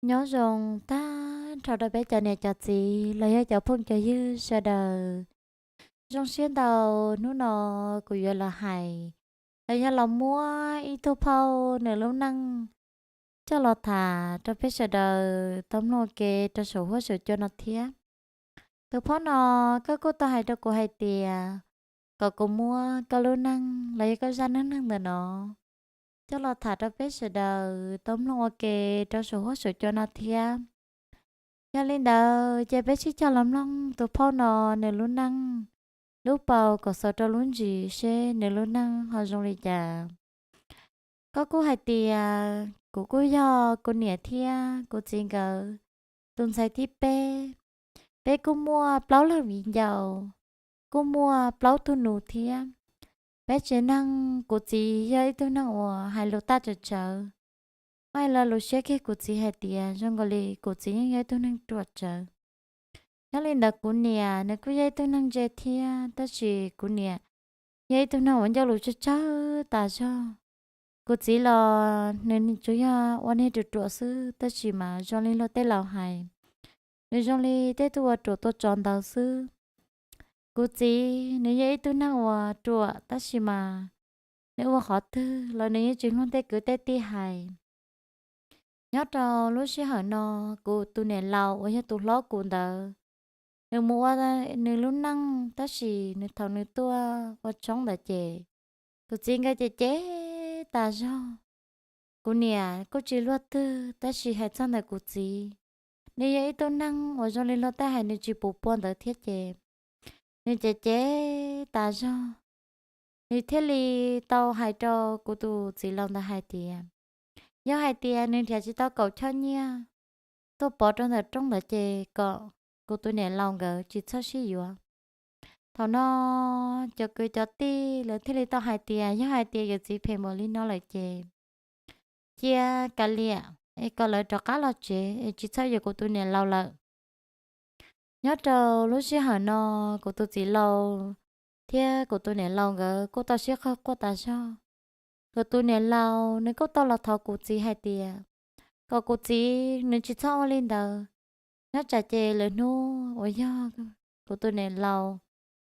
Nyob zoo tag nrho rau peb cov niam cov txiv los yog cov phooj cov ywg sawv daws. Zoo siab ntau, hnub no kuv yuav los hais los yog los muab ib tug phauj nws lub neej coj los tham rau peb sawv daws tau mloog ua ke rau saum huab saum cua no thiab. Tus phauj no, koj kuj tau hais rau kuv hais tias kom kuv muab koj lub neej los yog koj zaj neej neeg ntawm no coj los tham rau peb sawv daws tau mloog ua ke rau saum huab saum cua no thiab. Yog li ntawd ces peb sib cog los mloog tus phauj no nws lub neej, lub paus kom xaus rau lub ntsis seb nws lub neej ho zoo li cas. Koj kuj hais tias kuv kuj yog kuv niam thiab kuv txiv nkawd tus ntxhais thib peb. Peb kuj muaj plaub leeg viv ncaus, kuj muaj plaub tug nus thiab. Peb tsev neeg, kuv txiv yog ib tug neeg uas hais lus tag tsawv tsawv, mas hais lo lus siab kiag kuv txiv hais tias zoo nkaus li kuv txiv yeej yog ib tug neeg ruam tsawv. Nyob li ntawd kuv niam nws kuj yog ib tug neeg ntse thiab, tab sis kuv niam yog ib tug neeg uas ncauj lus tsawg tsawg tas zog. Kuv txiv los nws tsuas yog ua neeg ruam ruam xwb, tab sis mas zoo li luag tej laus hais, nws zoo li tej tug uas ruam tua tsov ntawd xwb. Kuv txiv nws yog ib tug neeg uas ruam tab sis mas nws ua qhov twg los nws yeej tsis mloog tej kwv tej tij hais. Nyob rau lub sij hawm no, kuv tus niam laus uas yog tus hlob kuv ntawd, nws mus ua nws lub neej, tab sis nws thaum nws tuaj ua tshoob ntawd ces kuv txiv nkawd ces cem tas zog. Kuv niam kuj tsis luag twg, tab sis hais txog ntawm kuv txiv, nws yog ib tug neeg uas zoo li luag tej hais nws tsis pum pua ntawd thiab ces nws cem cem tas zog. Nws thiaj li tau hais rau kuv tus txiv laus ntawd hais tias, yog hais tias nws nrhiav tsis tau kaum choj nyiaj tuaj pov rau ntawm rooj ntawd ces kom kuv tus niam laus nkawd tsis txhob sib yuav. Thaum no cov kwv cov tij lawv thiaj li tau hais tias, yog hais tias yawm txiv phem npaum li no lawm ces cia kav liam es kom lawv rov qab los tsev es tsis txhob yuav kuv tus niam laus lawm. Nyob rau lub sij hawm no, kuv tus txiv laus thiab kuv tus niam laus nkawd kuj tau sib qawg quaj tas zog. Kuv tus niam laus nws kuj tau los thov kuv txiv hais tias kom kuv txiv nws tsis txhob ua li ntawd, nyob tsam ces lwm hnub uas yog kuv tus niam laus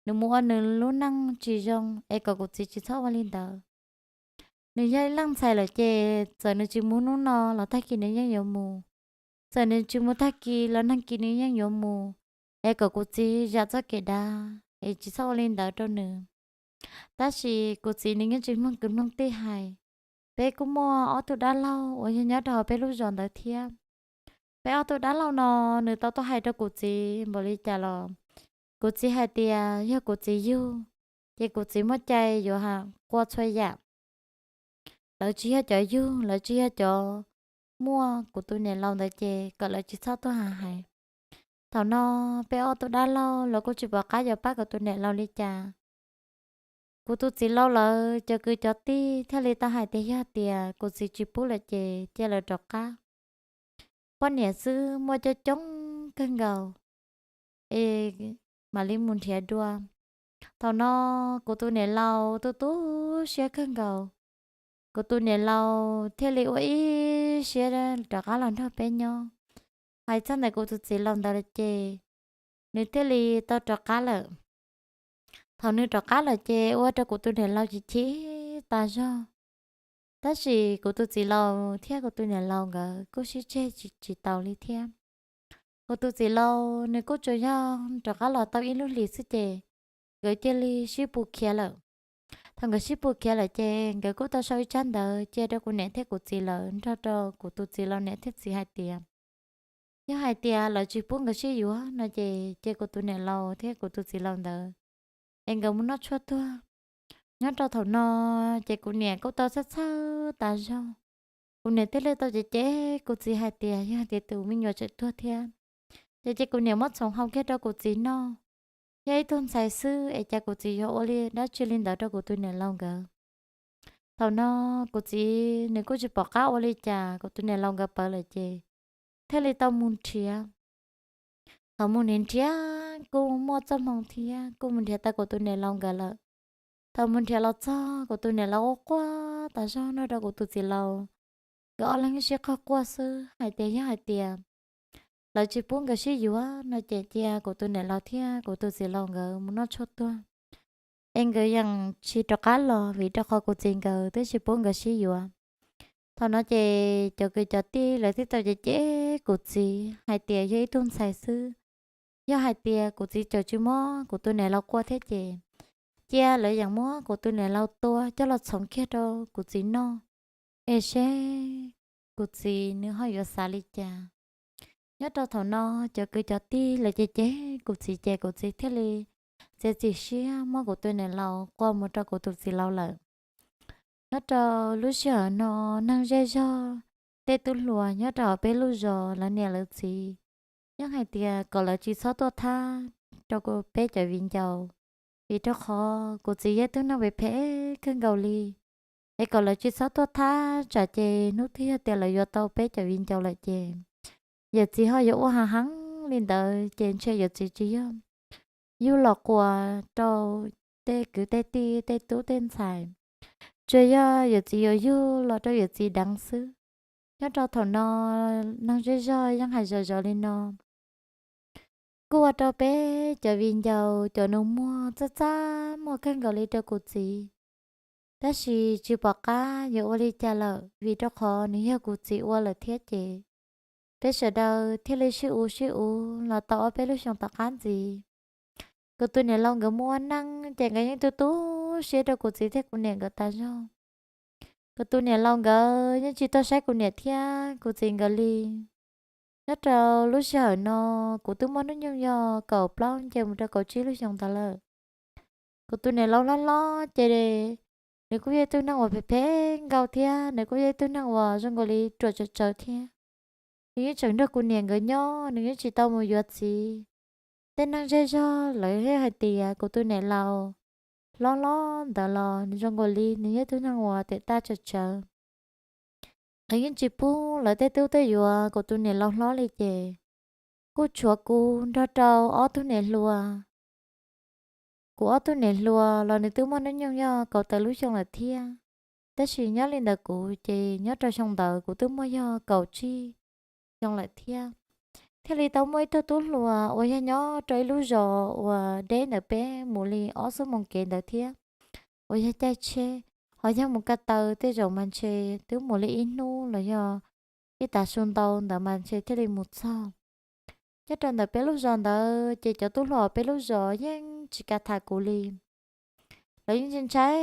nws mus ua nws lub neej tsis zoo es kom kuv txiv tsis txhob ua li ntawd. Nws yog ib leej ntxhais lawm ces txawm nws tsis mus hnub no los tag kis nws yeej yuav mus, txawm nws tsis mus tag kis los nag kis nws yeej yuav mus, es kom kuv txiv zam txoj kev dav es tsis txhob ua li ntawd rau nws. Tab sis kuv txiv nws yeej tsis mloog kwv mloog tij hais. Peb kuj muaj ob tug dab laug uas yog nyob rau hauv peb lub zos ntawd thiab. Peb ob tug dab laug no nws tau tuaj hais rau kuv txiv npaum li cas los kuv txiv hais tias yog kuv txiv yug ces kuv txiv muaj cai yuav ha qua txhua yam. Lawv tsis yog cov yug, lawv tsis yog cov muaj kuv tus niam laus ntawd ces kom lawv tsis txhob tuaj ha hais. Thaum no peb ob tug dab laug los kuj tsis pom qab yuav pab kuv tus niam laus li cas. Kuv tus txiv laus lawv cov kwv cov tij thiaj li tau hais tias yog tias kuv txiv tsis pub lawm ces cia lawv rov qab. Poj niam xwb muaj coob coob kawg nkaus es mam li mus nrhiav dua. Thaum no kuv tus niam laus tu tu siab kawg nkaus. Kuv tus niam laus thiaj li ua ib siab rov qab los nrog peb nyob. Hais txog ntawm kuv tus txiv laus ntawd ces nws thiaj li tau rov qab lawm. Thaum nws rov qab lawm ces ua rau kuv tus niam laus chim chim tas zog. Tab sis kuv tus txiv laus thiab kuv tus niam laus nkawd kuj sib tseg tsis tau li thiab. Kuv tus txiv laus nws kuj tsuas yog rov qab los tau ib lub hlis xwb ces nkawd cia li sib pus khiav lawm. Thaum nkawd sib pus khiav lawm ces nkawd kuj tau sau ib tsab ntawv cia rau kuv niam thiab kuv txiv lawv nrog rau kuv tus txiv laus niam thiab txiv hais tias yog hais tias lawv tsis pub nkawd sib yuav no ces cia kuv tus niam laus thiab kuv tus txiv laus ntawd es nkawd mus noj tshuaj tuag. Nyob rau thaum no ces kuv niam kuj tau txhawj txhawj tas zog. Kuv niam thiaj li tau cem cem kuv txiv hais tias yog tias tus me nyuam tseem tuag thiab ces cia kuv niam muab txhoov hau kiag rau kuv txiv noj. Yog ib tug ntxhais xwb es cas kuv txiv yuav ua li dab tsi li ntawd rau kuv tus niam laus nkawd. Thaum no kuv txiv nws kuj tsis pom qab ua li cas, kuv tus niam laus nkawd ploj lawm ces thiaj li tau mus nrhiav. Thaum mus nrhiav nrhiav kuj muaj txoj hmoo thiab kuj mus nrhiav tau kuv tus niam laus nkawd lawm. Thaum mus nrhiav los txog kuv tus niam laus ua quaj tas zog nrog rau kuv tus txiv laus nkawd ob leeg sib qawg quaj xwb hais tias yog hais tias lawv tsis pub nkawd sib yuav no ces cia kuv tus niam laus thiab kuv tus txiv laus nkawd mus noj tshuaj tuag, es nkawd yeej tsis rov qab los vim rau qhov kuv txiv nkawd twb tsis pub nkawd sib yuav. Thaum no ces cov kwv cov tij lawv thiaj tau cem cem kuv txiv hais tias yog ib tug ntxhais xwb, yog hais tias kuv txiv tseem tsis muab kuv tus niam laus qua thiab ces cia lawv yeem muab kuv tus niam laus tua coj los txhoov kiag rau kuv txiv noj, es seb kuv txiv nws ho yuav xav li cas. Nyob rau thaum no cov kwv cov tij lawv cem cem kuv txiv ces kuv txiv thiaj li txiav txim siab muab kuv tus niam laus qua mus rau kuv tus txiv laus lawm. Nyob rau lub sij hawm no neeg zej zog, tej tub hluas nyob rau hauv peb lub zos lawv niam lawv txiv yeej hais tias kom lawv tsis txhob tuaj thab rau peb cov viv ncaus, vim rau qhov kuv txiv yog tug neeg phem phem kawg nkaus li, es kom lawv tsis txhob tuaj thab tsam ces hnub twg yog tias lawv yuav tau peb cov viv ncaus lawm ces yawm txiv ho yuav ua hav heev li ntawd ces ntshe yawm txiv tsis yog yug los quas rau tej kwv tej tij tej tub tej ntxhais, tsuas yog yawm txiv yuav yug los rau yawm txiv deev xwb. Nyob rau thaum no neeg zej zog yeej hais zom zaws li no. Kuj ua rau peb cov viv ncaus cov nus muag txaj txaj muag kawg nkaus li rau kuv txiv, tab sis tsis pom qab yuav ua li cas lawm vim rau qhov nws yog kuv txiv ua lawm thiab ces peb sawv daws thiaj li sib uv sib uv los tau ob peb lub xyoo tom qab ntxiv. Kuv tus niam laus nkawd mus ua neej ces nkawd yeej tu tu siab rau kuv txiv thiab kuv niam nkawd tas zog. Kuv tus niam laus nkawd yeej tsis tuaj saib kuv niam thiab kuv txiv nkawd li. Nyob rau lub sij hawm no kuv twb muaj hnub nyoog yog kaum plaub nce mus rau kaum tsib lub xyoo ntawd lawm. Kuv tus niam laus hlob hlob ces nws kuj yog ib tug neeg uas phem phem nkaus thiab nws kuj yog ib tug neeg uas zoo nkaus li ruam tsawv tsawv thiab. Nws yeej tseem nrog kuv niam nkawd nyob, nws yeej tsis tau mus yuav txiv. Tej neeg zej zog lawv yeej hais tias kuv tus niam laus hlob hlob ntawd los nws zoo nkaus li nws yog ib tug neeg uas tem taj tsawv tsawv. Lawv yeej tsis pub lawv tej tub tuaj yuav kuv tus niam laus hlob li ces kuj tshuav kuv nrog rau ob tug niam hluas. Kuv ob tug niam hluas los nws twb muaj hnub nyoog yog kaum tawm lub xyoo lawm thiab, tab sis nyob li ntawm kuv ces nyob rau xyoo ntawd kuv twb muaj yog kaum tsib xyoo lawm thiab. Thiaj li tau muaj ib tug tub hluas uas yog nyob rau ib lub zos uas deb ntawm peb mus li ob xuab moos kev ntawd thiab, uas yog caij tsheb, ho yog mus ko taw tej zaum mas ntshe twb mus li ib hnub los yog ib tav su ntau ntawd mas ntshe thiaj li mus txog. Nyob rau ntawm peb lub zos ntawd ces cov tub hluas peb lub zos yeej tsis kam tham kuv li. Lawv yeej ntshai ntshai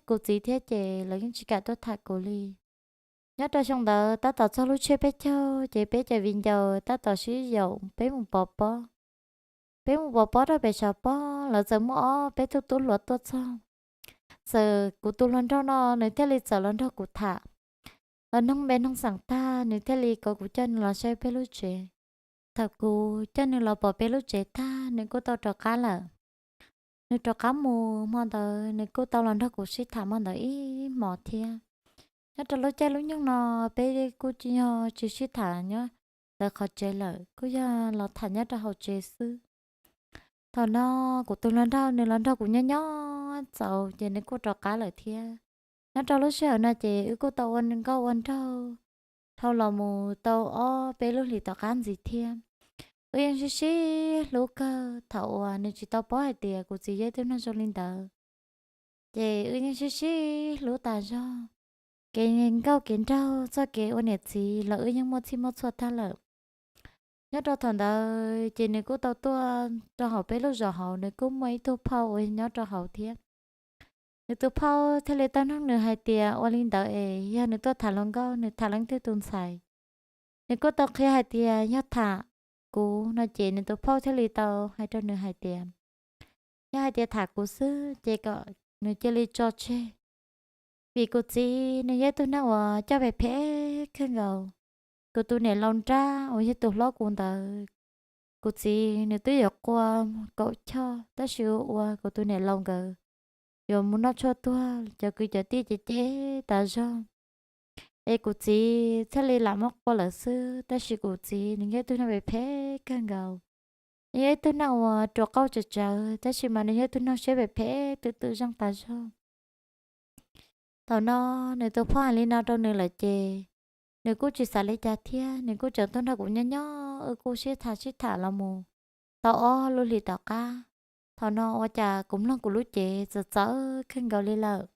kuv txiv thiab ces lawv yeej tsis kam tuaj tham kuv li. Nyob rau xyoo ntawd tab tom txog lub tsiab peb caug ces peb cov viv ncaus tab tom sib yaum peb mus pov pob. Peb mus pov pob rau pem tshav pob, lawv txawm muaj ob peb tug tub hluas tuaj txog. Txawm kuv tus hluas nraug no nws thiaj li txawm los nrog kuv tham. Los noog npe noog xeem tag nws thiaj li kom kuv coj nws los saib peb lub tsev. Thaum kuv coj nws los pom peb lub tsev tag nws kuj tau rov qab lawm. Nws rov qab mus hmo ntawd nws kuj tau los nrog kuv sib tham hmo ntawd ib hmos thiab. Nyob rau lub caij lub nyoog no peb kuj tsis yog tsis sib tham nyob ntawm qhov tsev lawm, kuj yog los tham nyob rau hauv tsev xwb. Thaum no kuv tus hluas nraug nws los nrog kuv nyob nyob txaus ces nws kuj rov qab lawm thiab. Nyob rau lub sij hawm no ces wb kuj tau ua nkauj ua nraug dhau los mus tau ob peb lub hlis tom qab ntxiv thiab. Wb yeej sib sib hlub kawg thaum uas nws tsis tau paub hais tias kuv txiv yog ib tug neeg zoo li ntawd. Ces wb yeej sib sib hlub tas zog. Kev nkauj kev nraug txoj kev ua niam txiv los wb yeej muaj txhij muaj txhua tag lawm. Nyob rau thaum ntawd ces nws kuj tau tuaj rau hauv peb lub zos hauv, nws kuj muaj ib tug phauj uas nyob rau hauv thiab. Nws tus phauj thiaj li tau noog nws hais tias ua li ntawd es yog nws tuaj tham hluas nkauj, nws tham leej twg tus ntxhais. Nws kuj tau qhia hais tias yog tham kuv no ces nws tus phauj thiaj li tau hais rau nws hais tias yog hais tias tham kuv xwb ces kom nws cia li tso tseg, vim kuv txiv nws yog ib tug neeg uas coj phem phem kawg nkaus. Kuv tus niam laus nrab uas yog tus hlob kuv ntawd, kuv txiv nws twb yuav qua kaum choj tab sis ua kuv tus niam laus nkawd yuav mus noj tshuaj tuag, cov kwv cov tij ces cem tas zog. Es kuv txiv thiaj li lam muab qua lawm xwb, tab sis kuv txiv nws yog ib tug neeg phem phem kawg nkaus. Nws yog ib tug neeg uas ruam qauj tsawv tsawv tab sis mas nws yog ib tug neeg siab phem phem twm twm zeej tas zog. Thaum no nws tus phauj hais li no rau nws lawm ces nws kuj tsis xav li cas thiab, nws kuj tseem tuaj nrog kuv nyob nyob, wb kuj sib tham sib tham los mus tau ob lub hlis tom qab. Thaum no ua cas kuv mloog kuv lub cev txawv txawv kawg nkaus li lawm.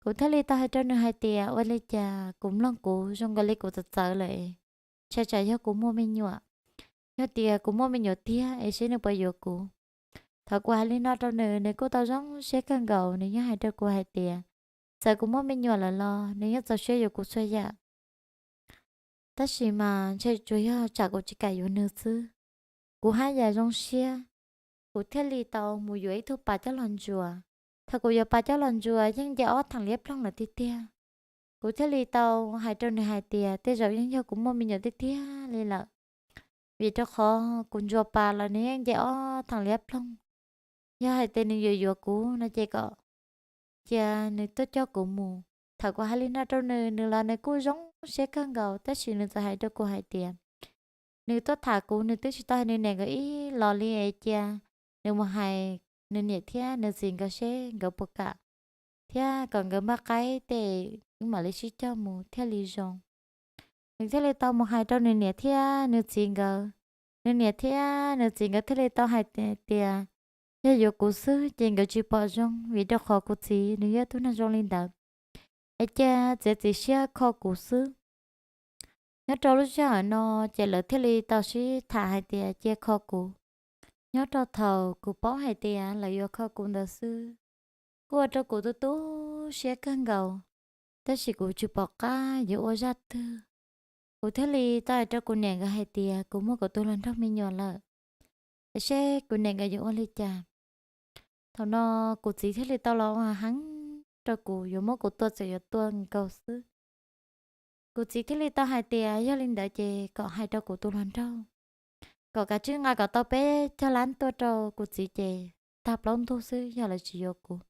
Kuv thiaj li tau hais rau nws hais tias, ua li cas kuv mloog kuv zoo nkaus li kuv txawv txawv lawm, ntshai tsam yog kuv muaj me nyuam. Yog tias kuv muaj me nyuam tiag es seb nws puas yuav kuv. Thaum kuv hais li no rau nws, nws kuj tau zoo siab kawg nkaus, nws yeej hais rau kuv hais tias, txawm kuv muaj me nyuam lawm los nws yeej txaus siab yuav kuv txhua yam. Tab sis mas ntshe tsuas yog tsam kuv tsis kam yuav nws xwb. Kuv haj yam zoo siab, kuv thiaj li tau mus yuav ib tug pas coj los ntsuas. Thaum kuv yuav pas coj los ntsuas yeej nce ob theem liab ploog lawm tiag tiag. Kuv thiaj li tau hais rau nws hais tias, tej zaum yeej yog kuv muaj me nyuam tiag tiag li lawm, vim rau qhov kuv ntsuas pas los nws yeej nce ob theem liab ploog. Yog hais tias nws yuav yuav kuv no ces kom cia nws tuaj coj kuv mus. Thaum kuv hais li no rau nws, nws los nws kuj zoo siab kawg nkaus, tab sis nws txawm hais rau kuv hais tias, nws tuaj tham kuv, nws twb tsis tau hais nws niam nkawd ib los li es cia nws mus hais nws niam thiab nws txiv nkawd seb nkawd puas kam, thiab kom nkawd npaj qaib tej, wb mam li sib coj mus thiaj li zoo. Nws thiaj li tau mus hais rau nws niam thiab nws txiv nkawd. Nws niam thiab nws txiv nkawd thiaj li tau hais tias, yog yuav kuv xwb ces nkawd tsis pom zoo, vim rau qhov kuv txiv nws yog tug neeg zoo li ntawd, es cia txiav txim siab kho kuv xwb. Nyob rau lub sij hawm no ces lawv thiaj li tau sib tham hais tias cia kho kuv. Nyob rau thaum kuv paub hais tias lawv yuav kho kuv ntawd xwb, kuj ua rau kuv tu tu siab kawg nkaus, tab sis kuv tsis pom qab yuav ua zaj twg. Kuv thiaj li tau hais rau kuv niam nkawd hais tias kuv muaj kuv tus hluas nraug me nyuam lawm, es seb kuv niam nkawd yuav ua li cas. Thaum no kuv txiv thiaj li tau los ua heev rau kuv, yuav muab kuv tua txawm yuav tua nkaus xwb. Kuv txiv thiaj li tau hais tias yog li ntawd ces kom hais rau kuv tus hluas nraug, kom kav tsij nqa kom tau peb caug lab tuaj rau kuv txiv ces tag plaub ntug xwb yog lawv tsis yuav kuv.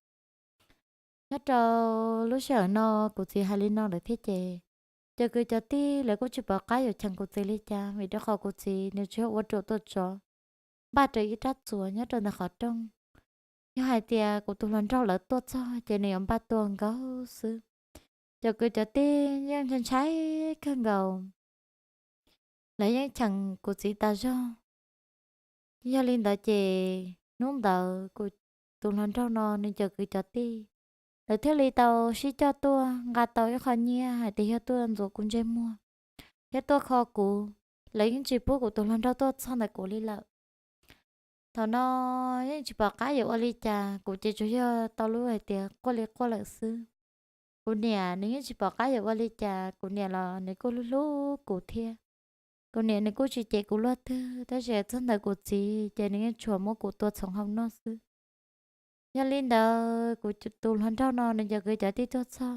Nyob rau lub sij hawm no kuv txiv hais li no lawm thiab ces cov kwv cov tij lawv kuj tsis pom qab yuav cheem kuv txiv li cas, vim rau qhov kuv txiv nws tsis yog ua ruam tua tsov, npaj rau ib rab txuas nyob rau ntawm qhov rooj. Yog hais tias kuv tus hluas nraug lawv tuaj txog ces nws yuav npaj tua nkaus xwb. Cov kwv cov tij yeej ntshai ntshai kawg nkaus, lawv yeej cheem kuv txiv tas zog. Yog li ntawd ces hnub ntawd kuv tus hluas nraug no nws cov kwv cov tij, lawv thiaj li tau sib coj tuaj nqa tau ib qho nyiaj hais tias yog tuaj ntxuav kuv ntsej muag thiab tuaj kho kuv. Lawv yeej tsis pub kuv tus hluas nraug tuaj txog ntawm kuv li lawm. Thaum no yeej tsis pom qab yuav ua li cas, kuv ces tsuas yog tau lub hais tias quaj li quaj lawm xwb. Kuv niam nws yeej tsis pom qab yuav ua li cas, kuv niam los nws kuj hlub hlub kuv thiab. Kuv niam nws kuj tsis cem kuv luaj twg, tab sis txog ntawm kuv txiv ces nws yeej tsuas muab kuv tua txhoov hau noj xwb. Yog li ntawd kuv tus hluas nraug no nws cov kwv cov tij tuaj txog,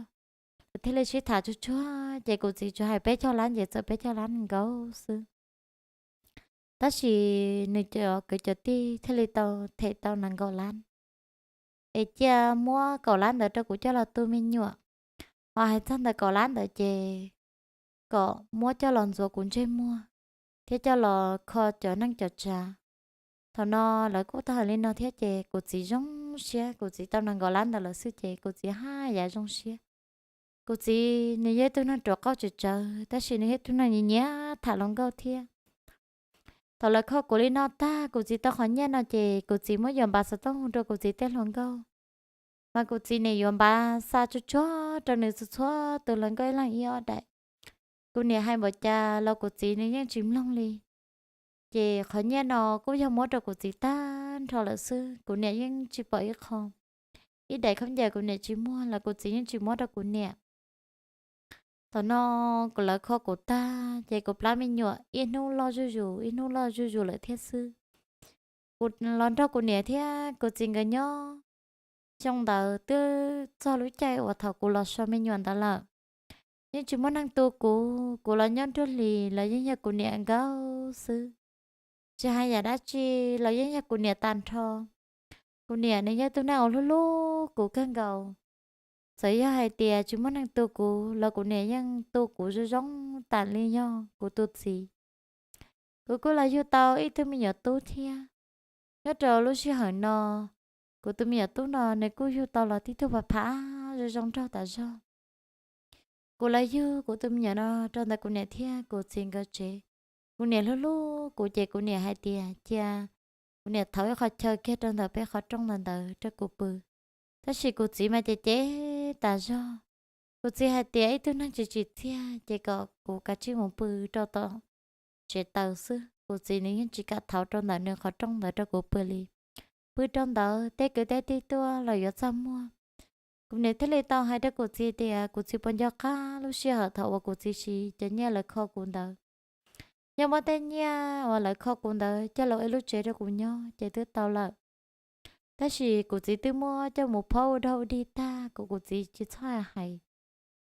lawv thiaj li sib tham tsuag tsuag ces kuv txiv tsuas hais peb caug lab ces txawm peb caug lab nkaus xwb. Tab sis nws cov kwv cov tij thiaj li tau them tau nees nkaum lab, es cia muab kaum lab ntawd rau kuv coj los tu me nyuam. Ho hais txog ntawm kaum lab ntawd ces kom muab coj los ntxuav kuv ntsej muag thiab coj los kho cov neej cov tsav. Thaum no lawv kuj tau hais li no thiab ces kuv txiv zoo siab, kuv txiv tau nees nkaum lab ntawd lawm xwb ces kuv txiv haj yam zoo siab. Kuv txiv nws yog ib tug neeg ruam qauj tsem tsawv, tab sis nws yog ib tug neeg nyiam nyiam tham hluas nkauj thiab. Thaum lawv kho kuv li no tag, kuv txiv tau qhov nyiaj no ces kuv txiv muab yuav npav xov tooj rau kuv txiv tej hluas nkauj. Mas kuv txiv nim yuav npav xa tsuag tsuag rau nws txhua txhua tus hluas nkauj ib leeg ib ob daim. Kuv niam hais npaum cas los kuv txiv nws yeej tsis mloog li. Ces qhov nyiaj no kuj yog muab rau kuv txiv tag nrho lawm xwb, kuv niam yeej tsis pom ib qho. Ib daim khaub ncaws kuv niam tsis muag los kuv txiv yeej tsis muab rau kuv niam. Thaum no kuv lawv kho kuv tag ces kuv plab me nyuam ib hnub loj zuj zus ib hnub loj zuj zus lawm thiab xwb. Kuv los nrog kuv niam thiab kuv txiv nkawd nyob. Xyoo ntawd twb txog lub caij uas thaum kuv los so me nyuam ntawd lawm. Yeej tsis muaj neeg tu kuv, kuv los nyob nruab hlis los yeej yog kuv niam nkaus xwb. Tsis hais yam dab tsi los yeej yog kuv niam tag nrho. Kuv niam nws yog tus neeg uas hlub hlub kuv kawg nkaus. Txawm yog hais tias tsis muaj neeg tu kuv los kuv niam yeej tu kuv zoo zoo tas li yog kuv tus txiv. Kuv kuj los yug tau ib tug me nyuam tub thiab. Nyob rau lub sij hawm no, kuv tus me nyuam tub no nws kuj yug tau los tib tug phav phav zoo zoo nraug tas zog. Kuv los yug kuv tus me nyuam no rau ntawm kuv niam thiab kuv txiv nkawd tsev. Kuv niam hlub hlub kuv ces kuv niam hais tias cia kuv niam thauv ib qho chaw kiag rau ntawm peb qhov rooj ntawd ntawd rau kuv pw. Tab sis kuv txiv mas ces cem tas zog. Kuv txiv hais tias ib tug neeg tsis tsim txiaj ces kom kuv kav tsij mus pw rau tom tsev taws xwb. Kuv txiv nws yeej tsis kam thauv rau ntawm nws qhov rooj ntawd rau kuv pw li. Pw rau ntawd tej kwv tej tij tuaj los yuav txaj muag. Kuv niam thiaj li tau hais rau kuv txiv tias kuv txiv puas nco qab lub sij hawm thaum uas kuv txiv siv cov nyiaj lawv kho kuv ntawd. Yog muab tej nyiaj uas lawv kho kuv ntawd coj los ua ib lub tsev rau kuv nyob ces twb tau lawm. Tab sis kuv txiv twb muab coj mus phob ua dog ua dig tag kom kuv txiv tsis txhob hais.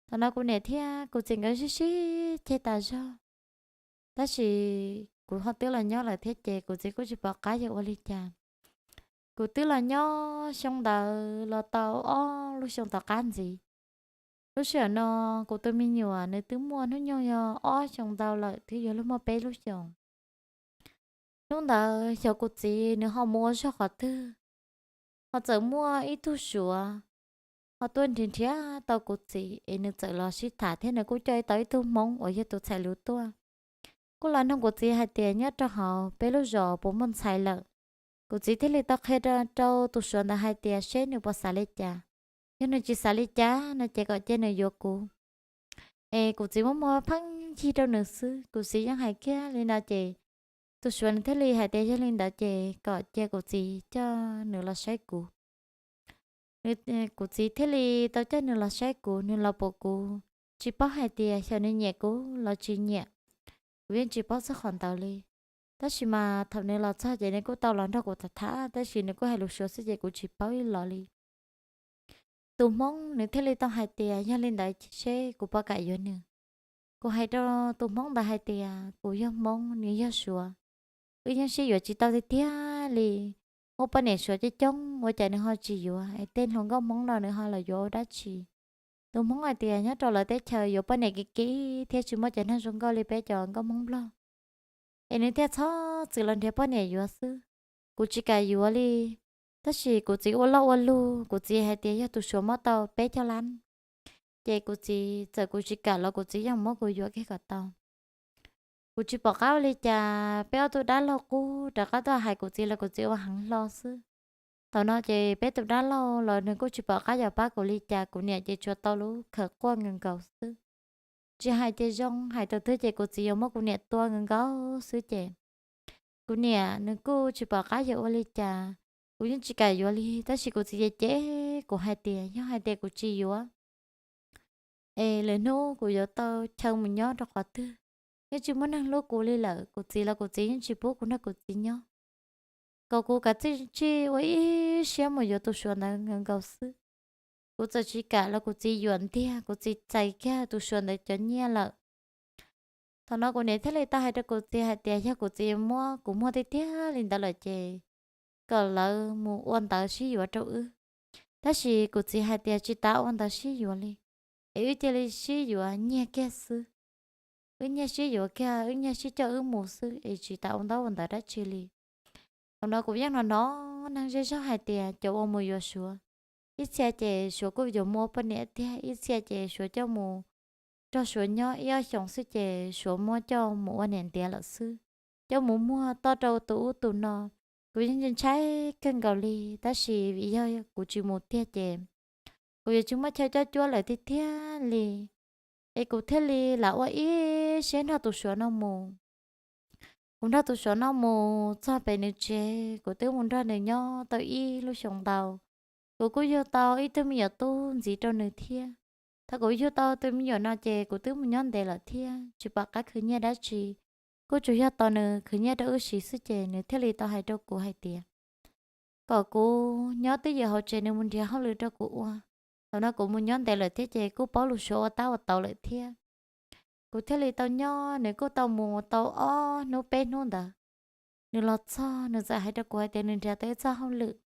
Thaum no kuv niam thiab kuv txiv nkawd sib sib ceg tas zog. Tab sis kuv ho twb los nyob lawm thiab ces kuv txiv kuj tsis pom qab yuav ua li cas. Kuv twb los nyob xyoo ntawd los tau ob lub xyoo tom qab ntxiv. Lub sij hawm no kuv tus me nyuam nws twb muaj hnub nyoog yog ob xyoo ntau lawm, twb yuav luag muaj peb lub xyoos. Hnub ntawd xyov kuv txiv nws ho mus ua zog qhov twg, ho txawm muaj ib tug Suav ho tuaj nrhiav nrhiav tau kuv txiv es nws txawm los sib tham thiab nws kuj coj tau ib tug Hmoob uas yog tus txhais lus tuaj. Kuj los nug kuv txiv hais tias nyob rau hauv peb lub zos puas muaj ntxhais lawm. Kuv txiv thiaj li tau qhia rau tus Suav ntawd hais tias seb nws puas xav li cas. Yog nws tsis xav li cas no ces kom cia nws yuav kuv. Es kuv txiv muab muag pheej yig rau nws xwb. Kuv txiv yeej hais kiag li no ces tus Suav nws thiaj li hais tias yog li ntawd ces kom cia kuv txiv coj nws los saib kuv. Kuv txiv thiaj li tau coj nws los saib kuv, nws los pom kuv, tsis paub hais tias xyov nws nyiam kuv los tsis nyiam. Kuv yeej tsis paub txog qhov ntawd li. Tab sis mas thaum nws los txog ces nws kuj tau los nrog kuv tham tham, tab sis nws kuj hais lus Suav xwb ces kuv tsis paub ib los li. Tus Hmoob nws thiaj li tau hais tias yog li ntawd seb kuv puas kam yuav nws. Kuv hais rau tus Hmoob ntawd hais tias kuv yog Hmoob, nws yog Suav, wb yeej sib yuav tsis tau tiag tiag li. Muaj poj niam Suav coob coob ua cas nws ho tsis yuav, es tej hluas nkauj Hmoob no nws ho los yuav ua dab tsi? Tus Hmoob hais tias nyob rau lawv teb chaws yuav poj niam kev kev thiab tsis muaj cov neeg zoo nkauj li peb cov nkauj Hmoob Nplog, es nws thiaj txhob txwm los nrhiav poj niam yuav xwb. Kuv tsis kam yuav li, tab sis kuv txiv ua loj ua lug, kuv txiv hais tias yog tus Suav muab tau peb caug lab, ces kuv txiv txawm kuv tsis kam los kuv txiv yeej muab kuv yuav kiag kom tau. Kuv tsis pom qab ua li cas, peb ob tug dab laug qub rov qab tuaj hais kuv txiv los kuv txiv ua heev hlo xwb. Thaum no ces peb tus dab laug los nws kuj tsis pom qab yuav pab kuv li cas, kuv niam ces tsuas tau lub khawv quaj nkaus nkaus xwb. Tsis hais tias zoo, hais tau twg ces kuv txiv yuav muab kuv niam tua nkaus nkaus xwb ces kuv niam nws kuj tsis pom qab yuav ua li cas. Kuv yeej tsis kam yuav li, tab sis kuv txiv ces cem kuv hais tias yog hais tias kuv tsis yuav es lwm hnub kuv yuav tau chaw mus nyob rau qhov twg, yeej tsis muaj neeg hlub kuv li lawm. Kuv txiv los kuv txiv yeej tsis pub kuv nrog kuv txiv nyob, kom kuv kav tsij ua ib siab mus yuav tus Suav ntawd nkaus nkaus xwb. Kuv txawm tsis kam los kuv txiv yuam ntiag, kuv txiv txais kiag tus Suav ntawd cov nyiaj lawm. Thaum no kuv niam thiaj li tau hais rau kuv txiv hais tias yog kuv txiv muab kuv muag tiag tiag li ntawd lawm ces kom lawv mus ua ntawv sib yuav rau wb. Tab sis kuv txiv hais tias tsis tas ua ntawv sib yuav li, es wb cia li sib yuav nyiag kiag xwb. Wb nyiag sib yuav kiag, wb nyiag sib coj wb mus xwb es tsis tas ua ntaub ua ntawv dab tsi li. Thaum no kuv yeej hnov hnov neeg zej zog hais tias cov uas mus yuav Suav, ib txhia ces Suav kuj yuav mus ua poj niam tiag, ib txhia ces Suav coj mus nrog Suav nyob ib ob xyoos xwb ces Suav muab coj mus ua niam ntiav lawm xwb, coj mus muag toj rau tus ub tus no. Kuv yeej ntshai kawg nkaus li, tab sis vim yog kuv tsis mus tiag ces kuv yuav tsis muaj chaw coj cuab lawm tiag tiag li. Es kuv thiaj li lam ua ib siab nrog tus Suav no mus. Kuv nrog tus Suav no mus txog pem nws tsev, kuv twb mus nrog nws nyob tau ib lub xyoos ntau. Kuv kuj yug tau ib tug me nyuam tub ntxiv rau nws thiab. Thaum kuv yug tau tus me nyuam no ces kuv twb mus nyob ntev lawm thiab tsis pom qab khwv nyiaj dab tsi, kuj tsuas yog tos nws khwv nyiaj rau wb siv xwb ces nws thiaj li tau hais rau kuv hais tias kom kuv nyob twj ywm hauv tsev, nws mus nrhiav hauj lwm rau kuv ua. Thaum no kuv mus nyob ntev lawm thiab ces kuj paub lus Suav ua tab ua tau lawm thiab. Kuv thiaj li tau nyob, nws kuj tau mus tau ob hnub peb hnub ntawd. Nws los txog nws txawm hais rau kuv hais tias nws nrhiav tau ib txoj hauj lwm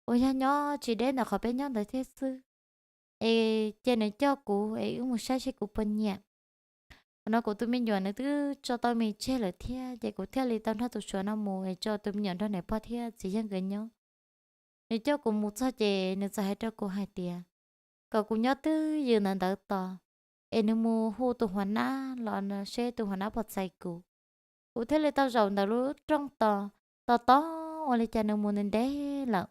uas yog nyob tsis deb ntawm qhov peb nyob ntawd thiab xwb, es cia nws coj kuv es wb mus saib seb kuv puas nyiam. Thaum no kuv tus me nyuam nws twb tso tau mis tseg lawm thiab ces kuv thiaj li tau nrog tus Suav no mus es tso tus me nyuam nrog niam pog thiab txiv yawg nkawd nyob. Nws coj kuv mus txog ces nws txawm hais rau kuv hais tias kom kuv nyob twj ywm ntawd ntawd tos, es nws mus hu tus huas nab los seb tus huas nab puas txais kuv. Kuv thiaj li tau zaum ntawm lub rooj tos, tos tos ua li cas nws mus ntev ntev lawm.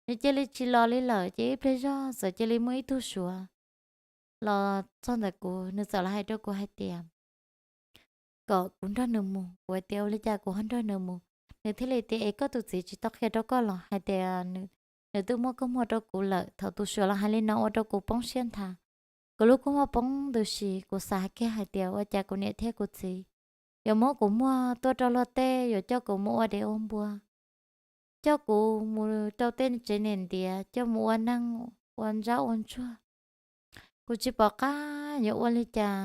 Nws cia li tsis los li lawm ces ib pliag zog txawm cia li muaj ib tug Suav los txog ntawm kuv, nws txawm los hais rau kuv hais tias kom kuv nrog nws mus. Kuv hais tias ua li cas kuv ho nrog nws mus? Nws thiaj li tias es koj tus txiv tsis tau qhia rau koj los hais tias nws twb muab koob muag rau kuv lawm. Thaum tus Suav los hais li no ua rau kuv poob siab nthav, kuv lub kua muag poob ntws si. Kuv xav kiag hais tias ua cas kuv niam thiab kuv txiv yuav muab kuv muag tuaj rau luag tej, yuav coj kuv mus ua dev ua npua, coj kuv mus rau tej tsev niam ntiav, coj mus ua neeg ua ntsab ua ntsuag. Kuv tsis pom qab yuav ua li cas.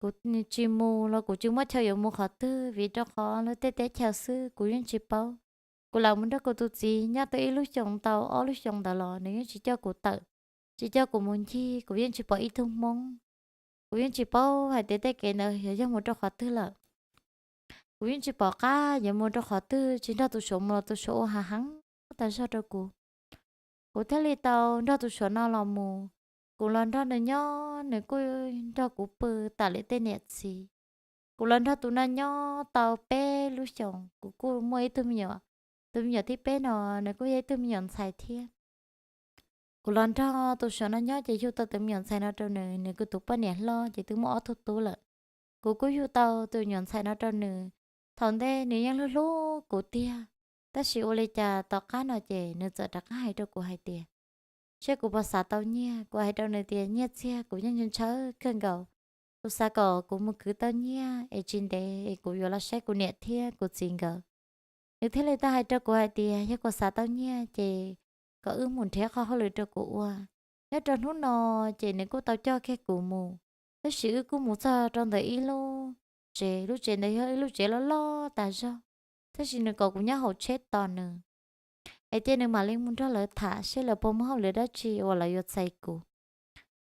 Kuv tsis mus los kuv tsis muaj chaw yuav mus qhov twg, vim rau qhov luag tej teb chaws xwb kuv yeej tsis paub. Kuv lam mus nrog kuv tus txiv nyob tau ib lub xyoos tau ob lub xyoos ntawd los nws yeej tsis coj kuv tawm, tsis coj kuv mus ncig. Kuv yeej tsis pom ib tug Hmoob. Kuv yeej tsis paub hais tias tej kev ntawd yog mus rau qhov twg lawm. Kuv yeej tsis pom qab yuav mus rau qhov twg, tsis nrog tus Suav mus los tus Suav ua hav heev tas zog rau kuv. Kuv thiaj li tau nrog tus Suav no los mus. Kuv los nrog nws nyob, nws kuj nrog kuv pw tam li tej niam txiv. Kuv los nrog tus no nyob tau peb lub xyoos, kuv kuj muaj ib tug me nyuam. Tus me nyuam thib peb no nws kuj yog ib tug me nyuam ntxhais thiab. Kuv los nrog tus Suav no nyob ces yug tau tus me nyuam ntxhais no rau nws, nws kuj tus poj niam hlob ces twb muaj ob tug tub lawm. Kuv kuj yug tau tus me nyuam ntxhais no rau nws. Thaum ntej nws yeej hlub hlub kuv tiag, tab sis ua li cas tom qab no ces nws txawm rov qab hais rau kuv hais tias seb kuv puas xav tau nyiaj. Kuv hais rau nws tias nyiaj txiag kuv yeej ntshaw kawg nkaus. Kuv xav kom kuv mus khwv tau nyiaj es tsis ntev es kuv yuav los saib kuv niam thiab kuv txiv nkawd. Nws thiaj li tau hais rau kuv hais tias yog kuv xav tau nyiaj ces kom wb mus nrhiav qhov hauj lwm rau kuv ua. Nyob rau hnub no ces nws kuj tau coj kiag kuv mus, tab sis wb kuj mus txog rau ntawm ib lub tsev, lub tsev ntawd yog ib lub tsev loj loj tas zog, tab sis nws kom kuv nyob hauv tsheb tos nws, es ces nws mam li mus nrog lawv tham seb lawv puas muaj hauj lwm dab tsi uas lawv yuav txais kuv.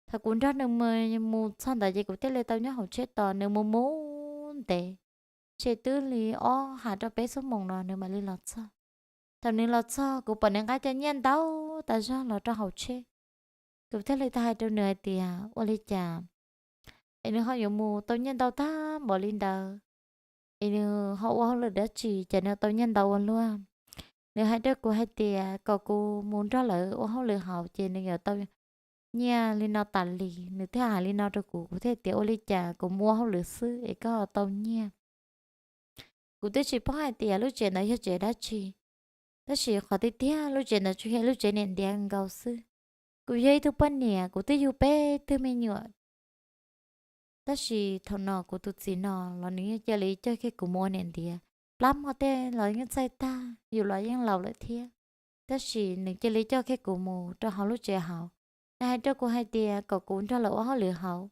Thaum kuv nrog nws mus txog ntawd ces kuv thiaj li tau nyob hauv tsheb tos nws mus mus ntev, ntshe twb li ob hais rau peb xuab moos no nws mam li los txog. Thaum nws los txog kuv pom nws nqa cov nyiaj ntau tas zog los rau hauv tsheb. Kuv thiaj li tau hais rau nws hais tias ua li cas es nws ho yuav mus tau nyiaj ntau tag npaum li ntawd, es nws ho ua hauj lwm dab tsi ces nws tau nyiaj ntau ua luaj. Nws hais rau kuv hais tias kom kuv mus nrog lawv ua hauj lwm hauv ces nws yuav tau nyiaj li no tas li. Nws thiaj hais li no rau kuv, kuv thiaj tias ua li cas kuv mus ua hauj lwm xwb es koj tau nyiaj? Kuv twb tsis paub hais tias lub tsev ntawd yog tsev dab tsi, tab sis qhov tiag tiag lub tsev ntawd tsuas yog lub tsev niam ntiav nkaus xwb. Kuv yog ib tug poj niam, kuv twb yug peb tug me nyuam, tab sis thaum no kuv tus txiv no los nws yeej cia li coj kiag kuv mus ua niam ntiav. Plab hmo tej los yeej txaij tag, yus los yeej laus lawm thiab, tab sis nws cia li coj kiag kuv mus rau hauv lub tsev hauv. Nws hais rau kuv hais tias kom kuv nrog lawv ua hauj lwm hauv,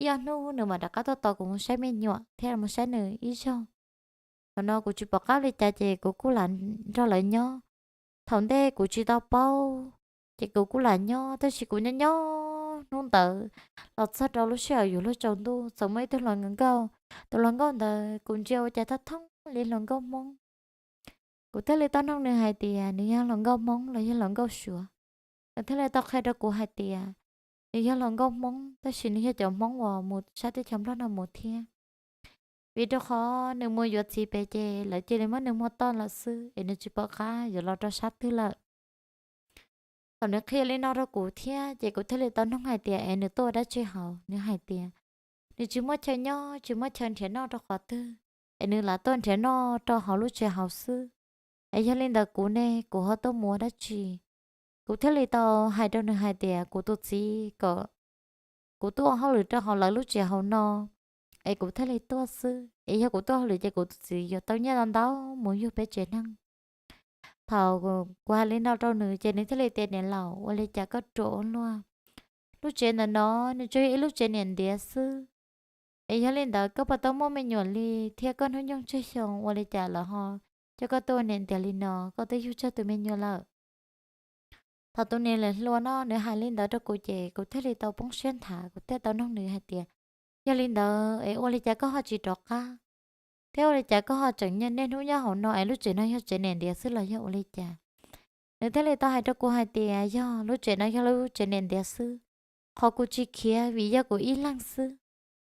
ib ob hnub nws mam rov qab tuaj tos kuv mus saib me nyuam thiab mus saib nws ib zaug. Thaum no kuv tsis pom qab li cas ces kuv kuj lam nrog lawv nyob. Thaum ntej kuv tsis tau paub, ces kuv kuj lam nyob, tab sis kuv nyob nyob hnub ntawd los txog rau lub sij hawm yuav luag tsaus ntuj txawm muaj ib tug hluas nkauj. Tus hluas nkauj ntawd kuv ntsia ua cas thoob thoob li hluas nkauj Hmoob. Kuv thiaj li tau noog nws hais tias nws yog hluas nkauj Hmoob los yog hluas nkauj Suav. Nws thiaj li tau qhia rau kuv hais tias nws yog hluas nkauj Hmoob, tab sis nws yog cov Hmoob uas mus sab teb chaws Nplog no mus thiab. Vim rau qhov nws mus yuav txiv pem ces lawv cia li muab nws muag toj lawm xwb es nws tsis pom qab yuav los rau sab twg lawm. Thaum nws qhia li no rau kuv thiab ces kuv thiaj li tau noog hais tias es nws tuaj ua dab tsi hauv. Nws hais tias nws tsis muaj chaw nyob, tsis muaj chaw nrhiav noj rau qhov twg, es nws lam tuaj nrhiav noj rau hauv lub tsev hauv xwb. Es yog li ntawd kuv ne, kuv ho tuaj mus ua dab tsi? Kuv thiaj li tau hais rau nws hais tias kuv tus txiv kom kuv tuaj ua hauj lwm rau hauv lawv lub tsev hauv no, es kuv thiaj li tuaj xwb. Es yog kuv tuaj hauj lwm ces kuv tus txiv yuav tau nyiaj ntau ntau mus yug peb tsev neeg. Thaum kuv hais li no rau nws ces nws thiaj li tias niam laus, ua li cas koj ruam ua luaj? Lub tsev ntawm no nws tsuas yog ib lub tsev niam ntiav xwb. Es yog li ntawd koj puas tau muaj me nyuam li thiab koj hnub nyoog tsawg xyoo ua li cas lawv ho coj koj tuaj ua niam ntiav li no, koj twb yug tsawg tus me nyuam lawm? Thaum tus niam laus hluas no nws hais li ntawd rau kuv ces kuv thiaj li tau poob siab nthav, kuv thiaj tau noog nws hais tias yog li ntawd es ua li cas koj ho tsis rov qab, thiab ua li cas koj ho tseem niaj hnub nyob hauv no es lub tsev no yog tsev niam ntiav xwb los yog ua li cas? Nws thiaj li tau hais rau kuv hais tias yog lub tsev no yog lub tsev niam ntiav xwb, Qhov kuv tsis khiav vim yog kuv ib leeg xwb,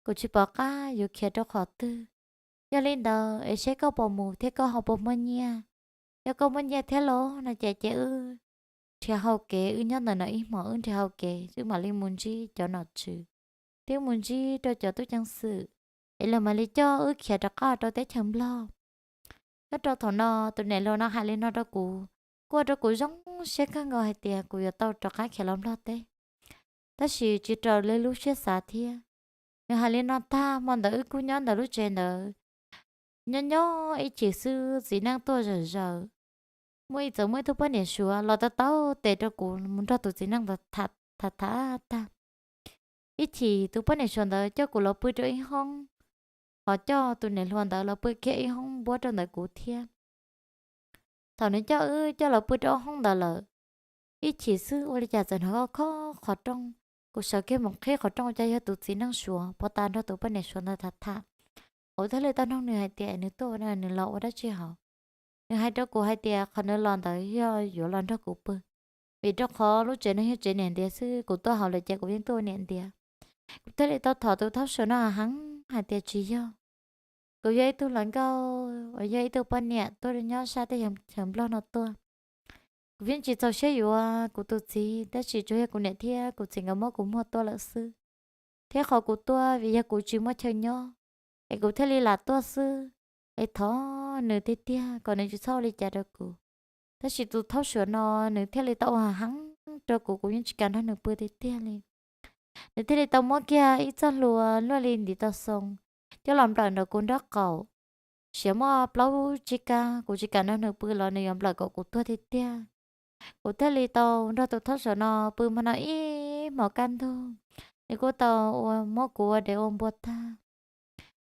kuv tsis pom qab yuav khiav rau qhov twg. Yog li ntawd es seb koj puas mus thiab koj ho puas muaj nyiaj. Yog koj muaj nyiaj thiab los no ces ces wb nrhiav hau kev, wb nyob ntawm no ib hmos wb nrhiav hau kev wb mam li mus ntsib cov nom tswv, thiab mus ntsib rau cov tub ceev xwm, es lawv mam li coj wb khiav rov qab rau teb chaws Nplog. Nyob rau thaum no tus niam hluas no hais li no rau kuv, kuj ua rau kuv zoo siab kawg nkaus hais tias kuv yuav tau rov qab khiav los Nplog teb. Tab sis tsis raws li lub siab xav thiab. Nws hais li no tag hmo ntawd wb kuj nyob ntawm lub tsev ntawd, nyob nyob ib chim xwb txiv neej tuaj zawm zaws. Muaj ib txawm muaj ib tug poj niam Suav los tau taug tes rau kuv mus nrog tus txiv neej ntawd tham tham tag. Ib chim tus poj niam Suav ntawd coj kuv los pw rau ib hoob, ho coj tus niam hluas ntawd los pw kiag ib hoob npuab rau ntawm kuv thiab. Thaum nws coj wb coj los pw rau hoob ntawd lawm, ib chim xwb ua li cas txawm hnov khob khob qhov rooj. Kuv sawv kiag mus qhib qhov rooj ua cas yog tus txiv neej Suav puag ta nrog tus poj niam Suav ntawd tham tham. Kuv thiaj li tau nug nws hais tias nws tuaj ua, nws los ua dab tsi hauv. Nws hais rau kuv hais tias qhov nws los ntawd yog yuav los nrog kuv pw, vim rau qhov lub tsev no yog tsev niam ntiav xwb, kuv tuaj hauv lawm ces kuv yeej tuaj ua niam ntiav. Kuv thiaj li tau thov tus thaub Suav no heev hais tias tsis yog, kuv yog ib tug hluas nkauj uas yog ib tug poj niam tuaj nyob sab teb chaws Nplog no tuaj. Kuv yeej tsis txaus siab yuav kuv tus txiv, tab sis tsuas yog kuv niam thiab kuv txiv nkawd muab kuv muag tuaj lawm xwb. Thiab qhov kuv tuaj vim yog kuv tsis muaj chaw nyob, es kuv thiaj li lam tuaj xwb. Es thov nws tiag tiag kom nws tsis txhob ua li cas rau kuv. Tab sis tus thaub Suav no nws thiaj li tau ua heev rau kuv, kuv yeej tsis kam nrog nws pw tiag tiag li. Nws thiaj li tau muab kiag ib txoj hlua luaj li ntiv tau xoo coj los nplawm nraum kuv nraub qaum. Siav muaj plaub tsib kab, kuv tsis kam nrog nws pw los nws yuav nplawm kom kuv tuag tiag tiag. Kuv thiaj li tau nrog tus thaub Suav no pw hmo no ib hmos kaj ntug. Nws kuj tau ua muab kuv ua dev ua npua tag.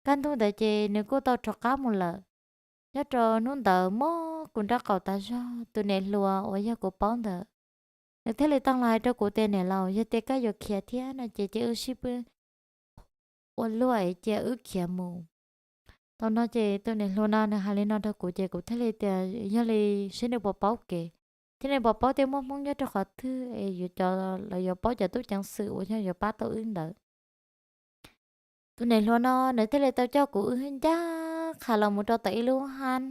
Kaj ntug ntawd ces nws kuj tau rov qab mus lawm. Nyob rau hnub ntawd mob kuv nraub qaum tas zog, tus niam hluas uas yog kuv paub ntawd, nws thiaj li tau los hais rau kuv tias niam laus, yog tias koj yuav khiav thiab no ces cia wb sib pw ua luaj es cia wb khiav mus. Thaum no ces tus niam hluas no nws hais li no rau kuv ces kuv thiaj li tias yog li seb nws puas paub kev, thiab nws puas paub tias muaj Hmoob nyob rau qhov twg es yuav cov, lawv yuav paub cov tub ceev xwm uas yog yuav pab tau wb ntawd. Tus niam hluas no nws thiaj li tau coj kuv wb ncaj qha los mus rau tom ib lub hab.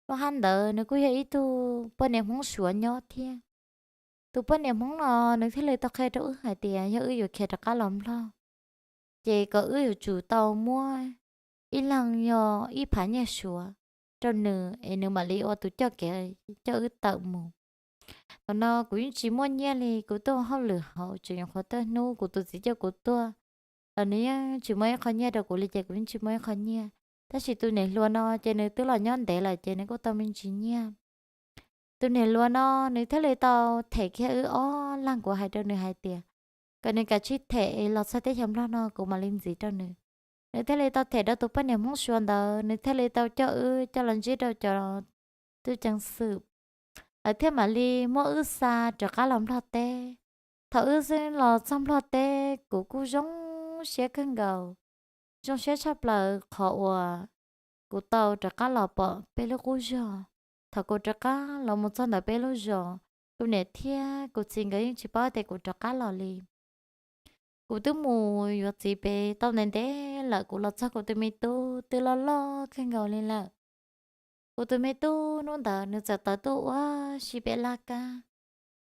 Lub hab ntawd nws kuj yog ib tug poj niam Hmoob Suav nyob thiab. Tus poj niam Hmoob no nws thiaj li tau qhia rau wb hais tias yog wb yuav khiav rov qab los Nplog, ces kom wb yuav tsum tau muab ib leeg yog ib phav nyiaj Suav rau nws es nws mam li ua tus coj kev coj wb tawm mus. Thaum no kuv yeej tsis muaj nyiaj li, kuv tuaj ua hauj lwm hauv tseem nyuam qhuav tuaj hnub kuv tus txiv coj kuv tuaj los nws yeej tsis muaj ib qho nyiaj rau kuv li ces kuv yeej tsis muaj ib qho nyiaj. Tab sis tus niam hluas no ces nws twb los nyob ntev lawm ces nws kuj tau me ntsis nyiaj. Tus niam hluas no nws thiaj li tau them kiag wb ob leeg, kuv hais rau nws hais tias kom nws kav tsij them es los txog teb chaws Nplog no kuv mam li ntxiv rau nws. Nws thiaj li tau them rau tus poj niam Hmoob Suav ntawd, nws thiaj li tau coj wb coj los ntsib rau cov tub ceev xwm. Lawv thiaj mam li muab wb xa rov qab los Nplog teb. Thaum wb xub los txog Nplog teb kuv kuj zoo siab kawg nkaus, zoo siab tshaj plaws qhov uas kuv tau rov qab los pom peb lub qub zog. Thaum kuv rov qab los mus txog ntawm peb lub zos, kuv niam thiab kuv txiv nkawd yeej tsis paub tias kuv rov qab los li. Kuv twb mus yuav txiv pem tau ntev ntev lawm, kuv los txog kuv tus me tub twb loj loj kawg nkaus li lawm. Kuv tus me tub hnub ntawd nws txawm tawm tuaj ua si pem laj kab.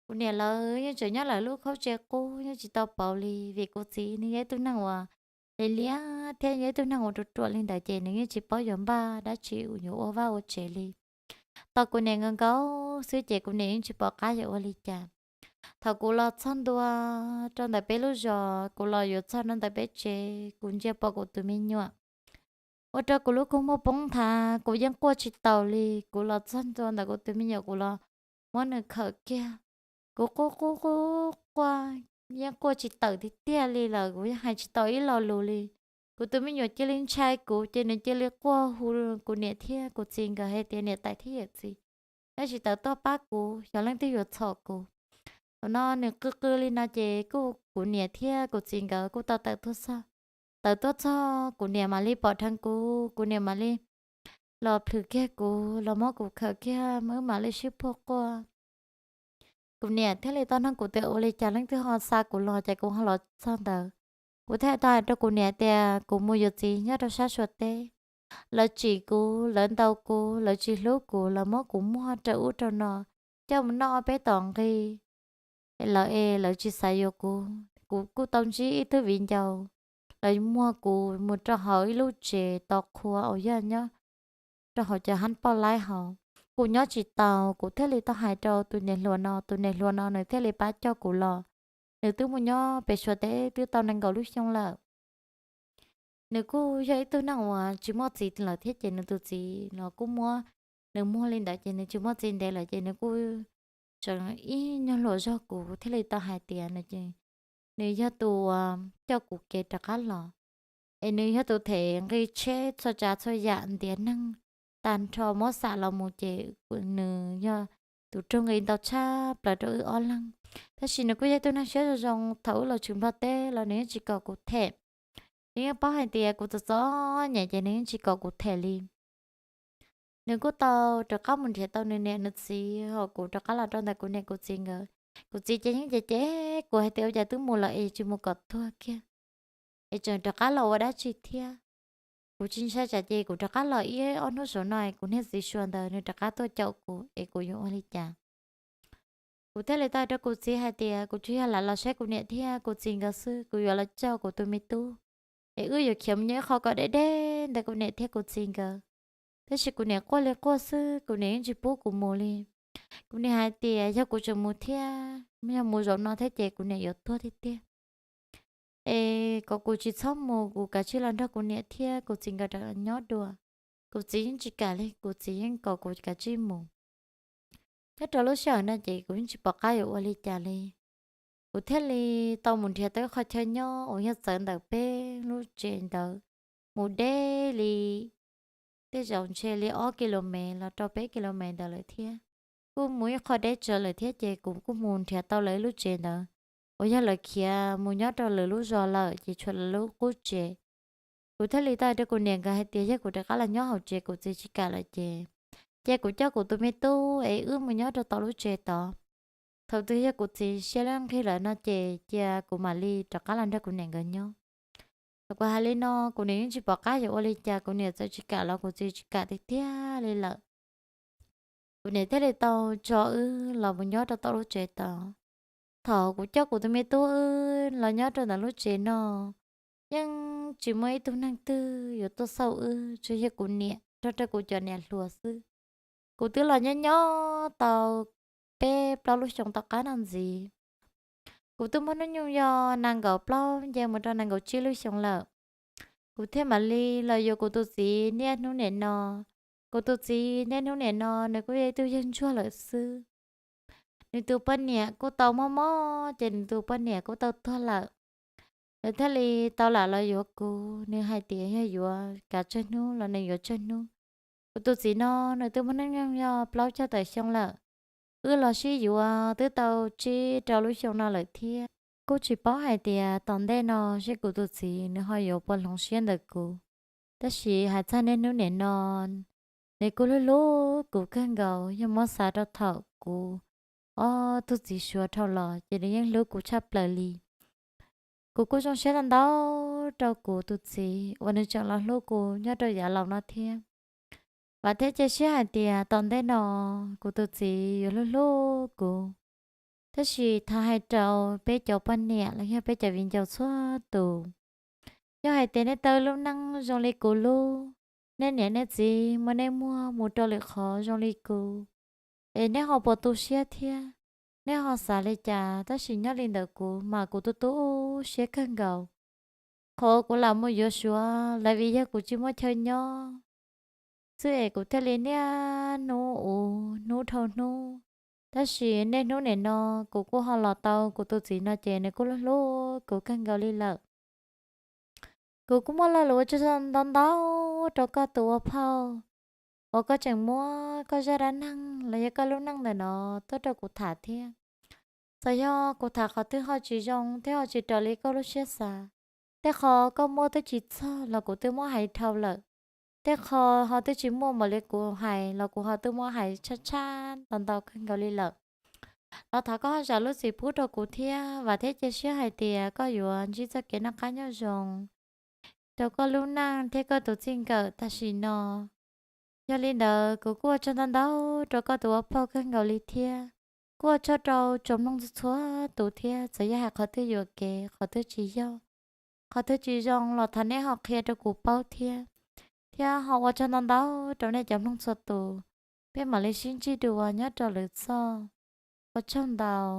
Kuv niam lawv yeej tseem nyob lawv lub khaub tse qub yeej tsis tau pauv li, vim kuv txiv nws yog ib tug neeg uas liam liam thiab yog ib tug neeg uas ruam ruam li ntawd ces nws yeej tsis paub yuav npaj dab tsi yuav ua vaj ua tsev li. Tau kuv niam nkaus nkaus xwb ces kuv niam yeej tsis pom qab yuav ua li cas. Thaum kuv los txog ntua rau ntawm peb lub zos, kuv los yuav txog rau ntawm peb tsev, kuv ntsia pom kuv tus me nyuam, ua rau kuv lub kua muag poob nthav, kuv yeej quaj tsis taus li. Kuv los txog ntua ntawm kuv tus me nyuam, kuv los muab nws khawm kiag, kuv quaj quaj quaj quaj, yeej quaj tsis tawm tiag tiag li lawm, kuv yeej hais tsis tau ib lo lus li. Kuv tus me nyuam cia li ntshai kuv ces nws cia li quaj hu kuv niam thiab kuv txiv nkawd hais tias niam tais thiab yawm txiv, nej tsis tawm tuaj pab kuv, xyov leej twg yuav txhom kuv. Thaum no nws qw qw li no ces kuj kuv niam thiab kuv txiv nkawd kuj tau tawm tuaj txog. Tawm tuaj txog kuv niam mam li pom dheev kuv, kuv niam mam li los plhws kiag kuv, los muab kuv khawm kiag, wb mam li sib puag quaj. Kuv niam thiaj li tau nug kuv tias ua li cas leej twg ho xa kuv los ces kuv ho los txog ntawd. Kuv thiaj tau hais rau kuv niam tias kuv mus yuav txiv nyob rau sab Suav teb. Lawv tsim kuv, lawv ntaus kuv, lawv tsis hlub kuv, lawv muab kuv muag rau ub rau no, coj mus noj ob peb tom nqi. Lawv es lawv tsis xav yuav kuv. Kuv kuj tau ntsib ib tug viv ncaus, lawv muag kuv mus rau hauv ib lub tsev tos qhua uas yog nyob rau hauv cov hab poj laib hauv. Kuv nyob tsis taus, kuv thiaj li tau hais rau tus niam hluas no, tus niam hluas no nws thiaj li pab coj kuv los. Nws twb mus nyob pem Suav teb twb tau nees nkaum lub xyoo lawm. Nws kuj yog ib tug neeg uas tsis muaj txiv lawm thiab ces nws tus txiv los kuj muab nws muag li ntawd ces nws tsis muaj txiv ntev lawm ces nws kuj tseem ib nyuag hluas zog kuv thiaj li tau hais tias nws yog tus uas coj kuv kev rov qab los, es nws yog tus them nqi tsheb txhua tsav txhua yam ntiav neeg tag nrho muab xam los mus ces nws yog tus raug nqi ntau tshaj plaws rau wb ob leeg. Tab sis nws kuj yog ib tug neeg siab zoo zoo, thaum wb los tshwm Nplog teb los nws yeej tsis kom kuv them. Nws yeej paub hais tias kuv txom txom nyem ces nws yeej tsis kom kuv them li. Nws kuj tau rov qab mus nrhiav tau nws niam nws txiv, ho kuv rov qab los rau ntawm kuv niam kuv txiv nkawd. Kuv txiv ces yeej cem cem kuv hais tias ua cas twb mus lawm es tsis mus kom tuag kiag, es tseem rov qab los ua dab tsi thiab. Kuv tsis ntshai tsam ces kuv rov qab los ib ob hnub saum no es kuv niag txiv Suav ntawd nws rov qab tuaj caum kuv es kuv yuav ua li cas. Kuv thiaj li tau hais rau kuv txiv hais tias kuv tsuas yog lam los saib kuv niam thiab kuv txiv nkawd xwb, kuv yuav los coj kuv tus me tub, es wb yuav khiav mus nyob ib qho kom deb deb ntawm kuv niam thiab kuv txiv nkawd. Tab sis kuv niam quaj li quaj xwb, kuv niam yeej tsis pub kuv mus li. Kuv niam hais tias yog kuv tseem mus thiab, yog mus zaum no thiab ces kuv niam yuav tuag tiag tiag. Es kom kuv tsis txhob mus, kuv kav tsij los nrog kuv niam thiab kuv txiv nkawd rov nyob dua. Kuv txiv yeej tsis kam li, kuv txiv yeej kom kuv kav tsij mus. Nyob rau lub sij hawm no ces kuv yeej tsis pom qab yuav ua li cas li. Kuv thiaj li tau mus nrhiav tau ib qho chaw nyob uas yog txawv ntawm peb lub tsev ntawd, mus deb li tej zaum ntshe li ob ki lo mev los rau peb ki lo mev ntawd lawm thiab. Kuj mus ib qho deb tsawv lawm thiab ces kuv kuj mus nrhiav tau lawv ib lub tsev ntawd uas yog lawv khiav mus nyob rau lwm lub zos lawm ces tshuav lawv lub qub tsev. Kuv thiaj li tau hais rau kuv niam nkawd hais tias yog kuv rov qab los nyob hauv tsev kuv txiv tsis kam lawm ces cia kuv coj kuv tus me tub es wb mus nyob rau tom lub tsev tod. Thaum twg yog kuv txiv siab laj nqig lawm no ces cia kuv mam li rov qab los nrog kuv niam nkawd nyob. Thaum kuv hais li no kuv niam yeej tsis pom qab yuav ua li cas, kuv niam txawm tsis kam los kuv txiv tsis kam tiag tiag li lawm. Kuv niam thiaj li tau tso wb los mus nyob rau tom lub tsev tod. Thaum kuv coj kuv tus me tub wb los nyob rau ntawm lub tsev no, yeej tsis muaj ib tug neeg twg yuav tuaj xauj wb, tsuas yog kuv niam nrog rau kuv cov niam hluas xwb. Kuv twb los nyob nyob tau peb plaub lub xyoo tom qab no ntxiv. Kuv twb muaj hnub nyoog yog nees nkaum plaub nce mus rau nees nkaum tsib lub xyoo lawm, kuv thiaj mam li los yuav kuv tus txiv niaj hnub nim no. Kuv tus txiv niaj hnub nim no nws kuj yog ib tug yawg ntsuag lawm xwb. Nws tus poj niam kuj tau mob mob ces nws tus poj niam kuj tau tuag lawm. Nws thiaj li tau lam los yuav kuv, nws hais tias yog yuav kav tsawg hnub los nws yuav tsawg hnub. Kuv tus txiv no nws twb muaj hnub nyoog yog plaub caug tawm xyoo lawm. Wb los sib yuav twb tau tsib rau lub xyoo no lawm thiab. Kuj tsis paub hais tias tom ntej no seb kuv tus txiv nws ho yuav puas hloov siab ntawm kuv. Tab sis hais txog niaj hnub nim no, nws kuj hlub hlub kuv kawg nkaus, yog muab xav rau thaum kuv ob tug txiv suav dhau los ces nws yeej hlub kuv tshaj plaws li. Kuv kuj zoo siab ntau ntau rau kuv tus txiv uas nws tseem los hlub kuv nyob rau yav laus no thiab. Vam thiab cia siab hais tias tom ntej no kuv tus txiv yuav hlub hlub kuv. Tab sis thov hais rau peb cov poj niam los yog peb cov viv ncaus txhua tus, yog hais tias nej tau lub neej zoo li kuv lub, nej niam nej txiv muab nej muag mus rau lwm qhov zoo li kuv, es nej ho puas tu siab thiab? Nej ho xav li cas? Tab sis nyob li ntawm kuv mas kuv tu tu siab kawg nkaus. Qhov kuv lam mus yuav suav lawv vim yog kuv tsis muaj chaw nyob xwb es kuv thiaj li niaj hnub ua hnub dhau hnub. Tab sis niaj hnub nim no kuv kuj ho los tau kuv tus txiv no ces nws kuj hlub hlub kuv kawg nkaus li lawm. Kuv kuj muaj lo lus ua tsaug ntau ntau rau koj tus ua phauj uas koj tseem muab koj zaj dab neeg los yog koj lub neej ntawm no tuaj rau kuv tham thiab. Txawm yog kuv tham qhov twg ho tsis zoo thiab ho tsis raws li koj lub siab xav, tej qho koj muaj twb tsis txog los kuv twb muab hais dhau lawm, tej qho ho twb tsis muaj npaum li kuv hais los kuv ho twb muab hais tshaj tshaj ntau ntau kawg nkaus li lawm. Los thov koj zam lub txim pub rau kuv thiab, vam thiab cia siab hais tias koj yuav ntsib txoj kev noj qab nyob zoo rau koj lub neej thiab koj tus txij nkawm tam sim no. Yog li ntawd kuv kuj ua tsaug ntau ntau rau koj tus ua phauj kawg nkaus li thiab. Kuj ua tsaug rau tsoom mloog txhua txhua tus thiab, txawm yog hais qhov twg yuam kev, qhov twg tsis yog, qhov twg tsis zoo los thov nej ho qhia rau kuv paub thiab. Thiab ho ua tsaug ntau ntau rau nej cov mloog txhua tus. Peb mam li sib ntsib dua nyob rau lwm zaj. Ua tsaug ntau.